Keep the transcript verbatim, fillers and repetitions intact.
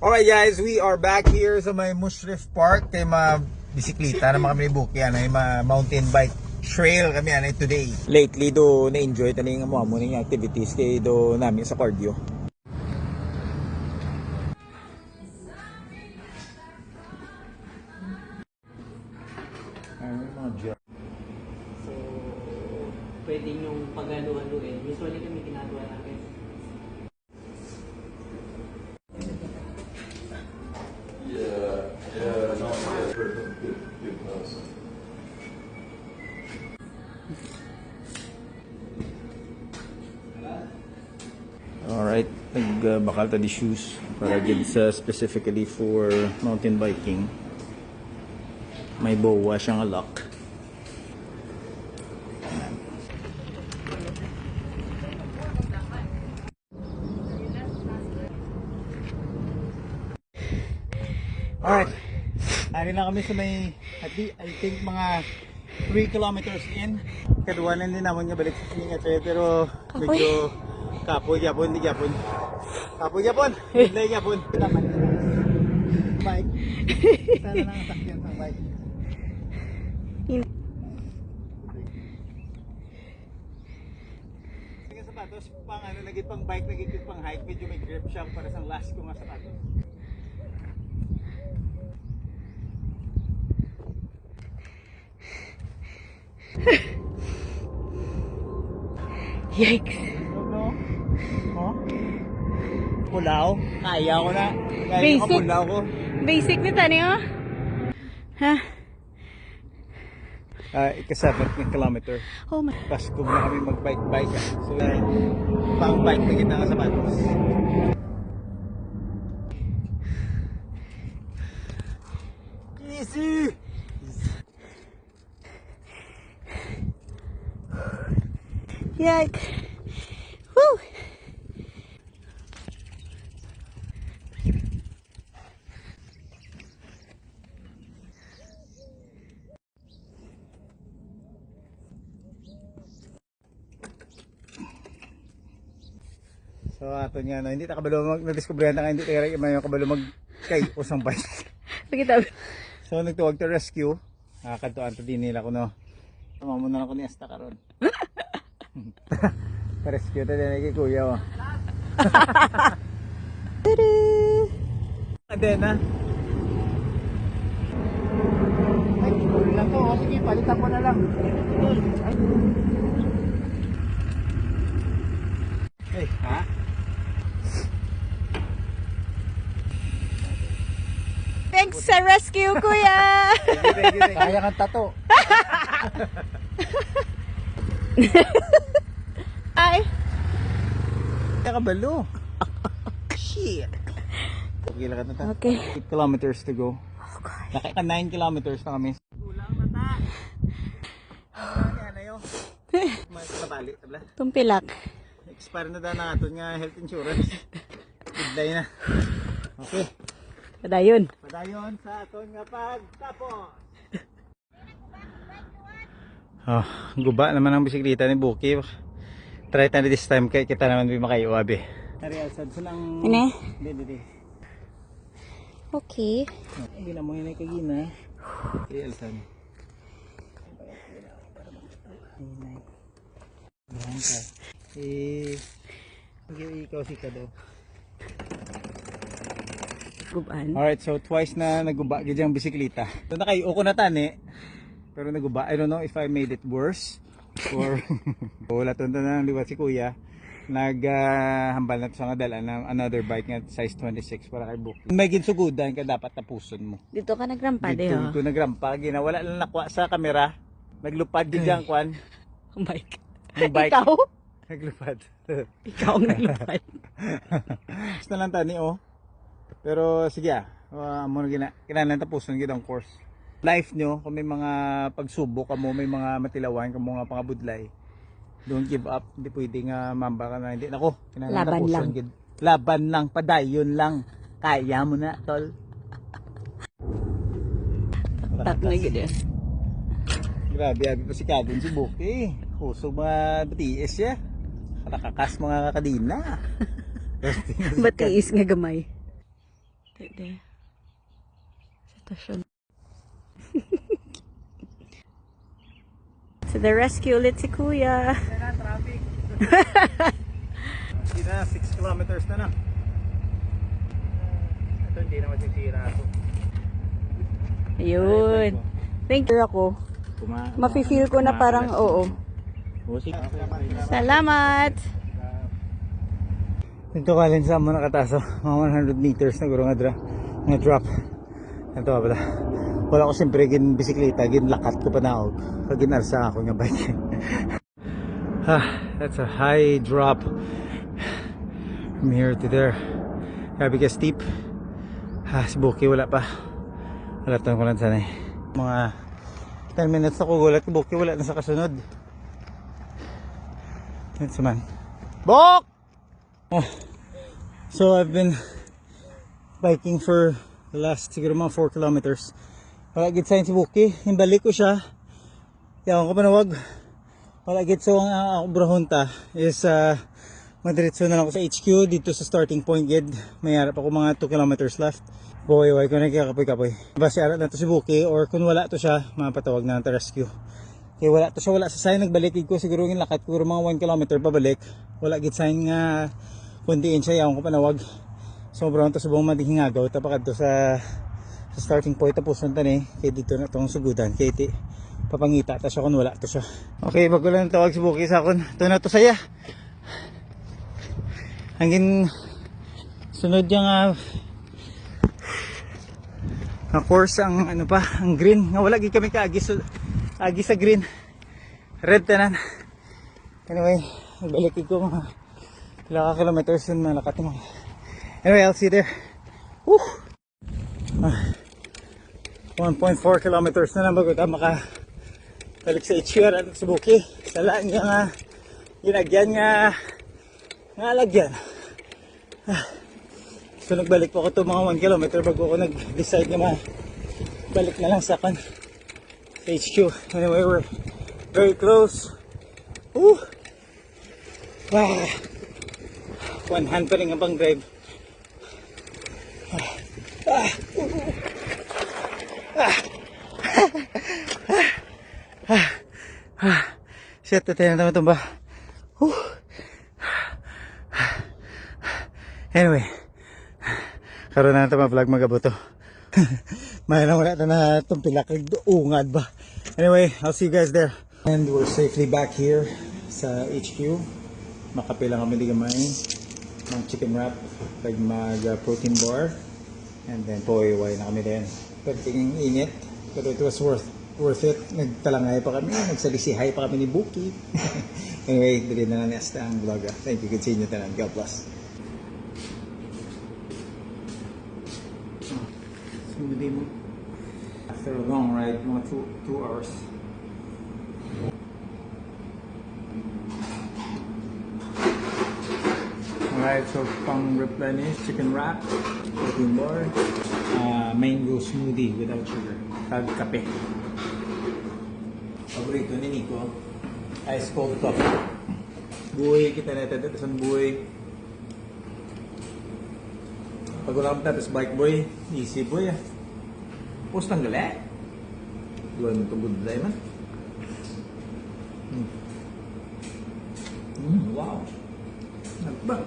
Alright guys, we are back here sa may Mushriff Park kay ma bisikleta naman kami ni Buki, ano, yung ma mountain bike trail kami, ano, today. Lately do na-enjoy tani nga mo amo ning activities kay do nami sa cardio. Ano yung mga gym? So, pwede niyong paghalo-haluin. Usually kami ginagawa namin. Yeah, yeah, no, yeah, perfect. Good, good house. Alright, nagbakal ta di shoes para gid sa specifically for mountain biking. May boa siya nga lock. Alright. Ari na kami sa may, at di, I think mga three kilometers in. Kaduwa na din naman nga balik sa sini nga trail, pero medyo kapoy gyapon, di gyapon. Kapoy gyapon. Hindi gyapon. Bike. Sana lang ang sakyan sa bike. Sige, sapatos, pang ano, nagit pang bike, nagit pang hike, medyo may grip siya para sa last ko nga sapatos. Yikes. Ano? Huh? Pulaw? Kaya ko na. Kaya Basic. Pulaw ko. Basic ni tani, oh. Ha? Ah, ika-seventh nga kilometer. Oh my. Pasko na kami mag-bike-bike. Ah. So, uh, pang-bike na kita nga sapatos. Easy! Yikes. Woo! So, ato niya, no? Hindi ta kabalo mag nadiskubrihan ta nga hindi ta may kabalo mag kay usang bike. Pakita. So, nagtuwag ta rescue. Ah, kadtuan ta din nila kuno. Tama mo na lang ko ni Asta karon. Rescue ta din kay Kuya, oh. Tada! Adena. Ay, full na to. O, sige, palitan ko na lang. Ay. Ay, ha? Thanks sa rescue, kuya! Thank you, thank you, thank you. Sayang ang tato. Ay! Nakabalo. Shit. Okay lang ka na ta. Okay. Eight kilometers to go. Oh, God. Naka nine kilometers na kami. Kulang na ta. Ano yun? Mas nabali, tabla. Tumpilak. Expire na daw na aton nga health insurance. Goodbye na. Okay. Padayon. Padayon sa aton nga pagtapos. Ah, guba naman ang bisikleta ni Buki. Try tayo this time kay kita naman di makaiwa, be. Ari, Alsad, sa lang. Ine? Hindi, hindi. Okay. Hindi na mo yun ay kagina. Ari, Alsad. Ayan ka. Eh, ikaw, ikaw si Kado. Guban. Alright, so twice na naguba gid ang bisikleta. So nakayo ko na tani, pero naguba. I don't know if I made it worse or wala to na liwat si Kuya. Nag ah, hambal na to sa nga dala ng another bike nga size twenty-six para kay Buki. May ginsugudan ka dapat tapuson mo. Dito ka nagrampa, di Dito ho? Ko nagrampa, ginawala lang nakuha sa kamera. Naglupad gid ang kwan. Ang bike. Ang bike. Ikaw? Naglupad. Ikaw ang naglupad. Gusto lang tani, oh. Pero sige, ah. Uh, amo na gina kinahanglan tapuson gid ang course. Life nyo, kung may mga pagsubok kamo, may mga matilawan kamo nga pangabudlay, don't give up. Hindi pwede nga mamba ka na hindi. Nako, kinahanglan Laban tapuson lang. Gid. Laban lang, padayon lang. Kaya mo na, tol. Tak na gid, eh. Grabe, abi pa si Kevin si Buki. Kusog mga B T S siya. Nakakas mga kadina. Batiis nga gamay. Dede. Sitwasyon. To the rescue ulit si Kuya. Yan na, traffic. Sira, six kilometers na na. Ito, hindi naman sisira ako. Ayun. Thank you ako. Kuma- Mafe-feel ko na kuma- parang, oo. O, sige. Salamat. Ito kalin sa amo nakataso, mga one hundred meters na guro nga dra-, nga drop. Ito pala. Wala ko siyempre gin bisikleta, ginlakat ko pa naog. Pag ginarsa ako nga bike. Ah, that's a high drop. From here to there. Grabe ka steep. Ah, si Buki wala pa. Wala tong kulansan eh. Mga ten minutes ako gulat, si Buki wala na sa kasunod. That's man. Bok! Ah, so I've been biking for the last siguro mga four kilometers. Wala gid sign si Buki. Yung balik ko siya. Yawan ko panawag. Wala gid. So ang, ang obrahon ta is uh, madiretso na lang ako sa H Q dito sa starting point gid. May harap ako mga two kilometers left. Boy, way ko na kakapoy-kapoy. Basi ara na to si Buki or kung wala to siya, mapatawag na lang ta rescue. Kay wala to siya, wala sa sign. Nagbalik gid ko, siguro yung lakat ko mga one kilometer pabalik. Wala gid sign nga kung diin siya, yaon ko panawag. Sobra to subong madihingagaw ta pa kadto sa, sa starting point, tapusan ta ni. Kay dito na tong sugudan, kay ti papangita ta siya kung wala to siya. Okay, bago lang tawag si Buki sa akon. Ito na to saya. Ang gin sunod niya nga, of course, ang ano pa, ang green nga wala gid kami kaagi, so, agi sa green. Red tanan. Anyway, nagbalik ko mga pila ka kilometers yun, malakat mo. Anyway, I'll see you there. Woo! Ah, one point four kilometers na lang bago ta maka balik sa H Q R at sa Buki. Sala niya nga ginagyan nga nga lagyan. Ah. So nagbalik pa ko to mga one kilometer bago ko nag-decide nga ma balik na lang sa kan sa H Q. Anyway, we're very close. Woo! Ah. One hand pa rin ang pang drive. Ah. Ah. Ah. Ah. Ah. Shit, ito na naman tumba. Whew. Anyway, karon na nato ma-vlog, mag-abot to. May lang wala na na itong pila kag ungad ba. Anyway, I'll see you guys there. And we're safely back here sa H Q. Makapila kami di gamay. Mag chicken wrap, kag mag uh, protein bar. And then, poy, way na kami din. Pagtingin init, pero it was worth worth it. Nagtalangay pa kami, nagsalisihay pa kami ni Buki. Anyway, dili na lang next ang vlog. Ah. Thank you, continue tanan. God bless. Smoothie mo. After a long ride, mga two, two hours. Alright, so pang replenish, chicken wrap, protein bar, uh, mango smoothie without sugar, kag kape. Paborito ni Nico, ice cold coffee. Buhi, kita na ito sa buhi. Pag wala akong tapos bike boy, easy boy ah. Post lang gali. Duwa mo itong good man. Mm. Mm, wow. Nagba.